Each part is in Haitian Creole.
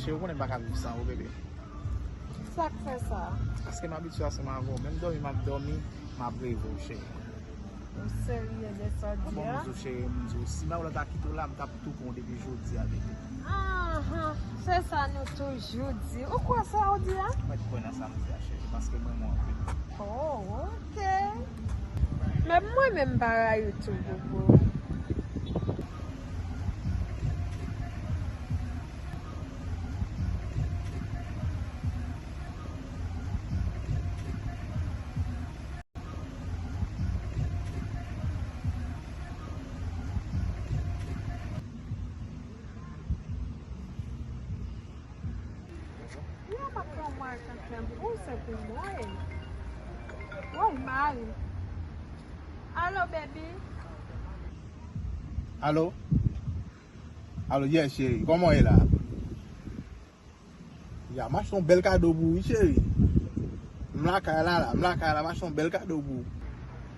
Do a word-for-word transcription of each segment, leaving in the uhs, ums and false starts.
Cheri, ou konnen m pa ka viv san ou, bebe. Sa k fè sa? Paske m abitye ansanm avè w. Menm dòmi m ap dòmi, m ap reve w, cheri. Ou serye de sa w di a? Bon, m di w, cheri, m di w, si Marlo ta kite w la, m t ap tou pran w depi jodi a, bebe. Ahan, se sa nou toujou di. Ou kwè sa w di a? Mwen kwè nan sa m di a, cheri, paske m renmen w anpil. Oh, ok. Men mwen menm pa rayi w tou, bobo. Yo pa pran mwen kankan pou se pou mwen. Woy, mari. Alo, baby. Alo? Alo, yes, cheri. Kòman w ye la? Ya, m achte yon bèl kado pou ou, wi, cheri. M lakay la, la. M lakay la, m achte yon bèl kado pou ou.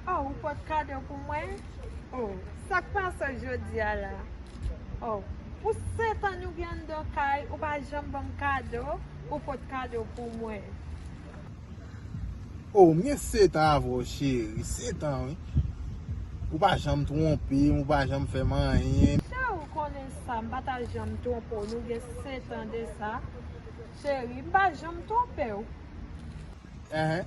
Oh, ou pot kado pou mwen? Oh, sa k pase jodi a la? Oh, pou sèt an nou gen anndan kay, ou pa janm ban m kado, ou pot kado pou mwen. Oh, m gen sèt an avè w, cheri. Sèt an, wi. Ou pa janm twonpe m, ou pa janm fè m anyen. Cheri, ou konnen sa, m pa ta janm twonpe w. Nou gen sèt an de sa. Cheri, m pa janm twonpe w. Enhen.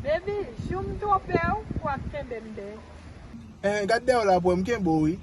Baby, jou m twonpe w, w ap kenbe m byen. Enhen, gad dèyè w la pou wè m kenbe w, wi.